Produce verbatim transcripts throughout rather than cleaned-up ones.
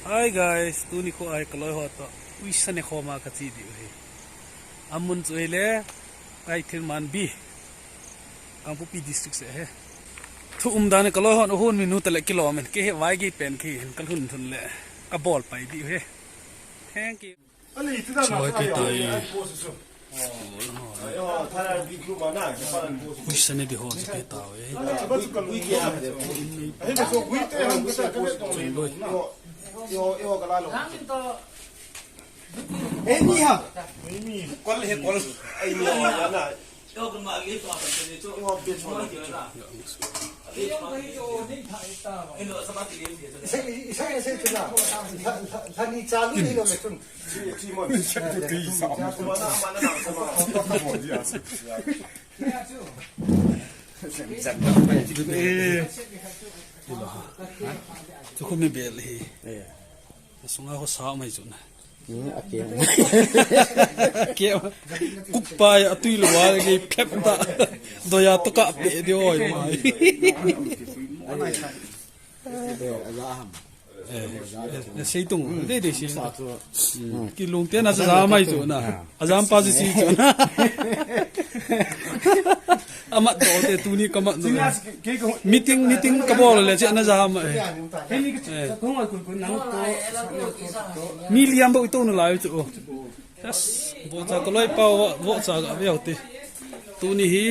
Hi guys, tuni kho a hi kaloi ho toh uisa ne khoma kache diu ahi. Amun chu ahile Kaithilmanbi, Kangpokpi district seh ahi. Thu umdan kaloi hon ahung min u tale kilom in, kei hi vaigei pen kei hin kalhun thun le kabol pai diu ahi. Thank you. Choi kei tai. Uisa ne di ho chu kei tao e. Choi loi. Chu khu mi bel hi. Sunga ho sa mai chu na. Ke kupa ya tui lo wa ge phep ta. Doya to ka pe de oi mai. Seitung de de si. Kilung te na sa mai chu na. Ajam pa si chu na. Amat do te tuni kamat no. Meeting, meeting kabol le che na jam. Mi liam bo ito no lai chu. Yes, vohcha kaloi pa, vohcha ga veu te. Tuni hi,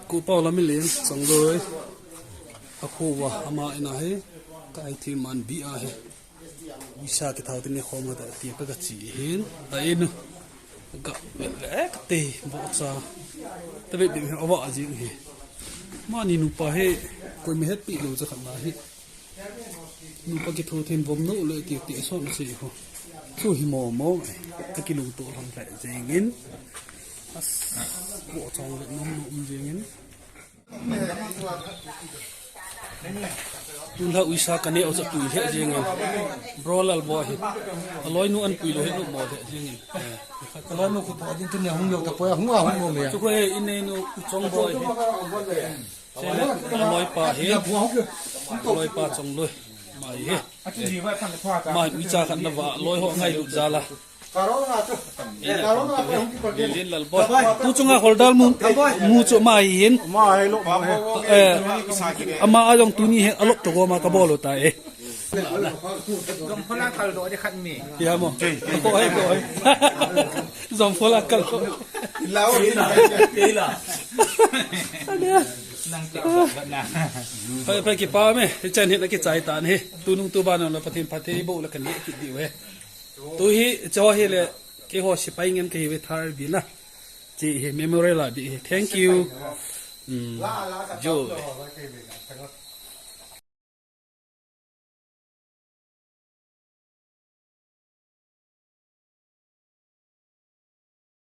Kopao Lamminlen, Chongloi. Akhoa, ama in ahi, Kaithilmanbi ahi. Uisa kithao te ne khom ta ti ka ga chi hin. Ta in, ga, eh, ka te, vohcha. Ta ve, ve, ava ji hi. Mani nupa hi, koi mi het pi lo cha khat na hi. Nupa kitho them vom no le ti ti so na si ho. Chu hi mo mo. Akilung to hang le jengin. As, ko chong le nom nom jengin. Tun ha uisa ka ne o cha pui le jengin. Bro Lalboi hi. Aloi nu an pui lo he no mo le jengin. Aloi nu khu to din tu ne hung lo ta po hung a hung mo me. Chu ko e in ne nu u Chongboi hi. Loipa hi. Loipa Chongloi. Mai hi. Mai mi cha khat na va loi ho ngai lu jala. Lin Lalboi. Tu chunga holdal mu. Mu chu mai hin. Eh, ama ajong tuni he alop to go ma ka bolo ta e. Zom phola kal do de khat mi. Ya mo. Ko ai ko ai. Zom phola kal do. Lao. Nang ta na. Pai pai kipa me. Chan hi na kichai tan hi. Tunung tu ba na la Pathen phatthei bo la kan ni ki diu he. Tu hi cho hi le keiho sipai ngen kei hi ve thar bi na. Chi hi memorial a bi hi. Thank you. Mm. Jo.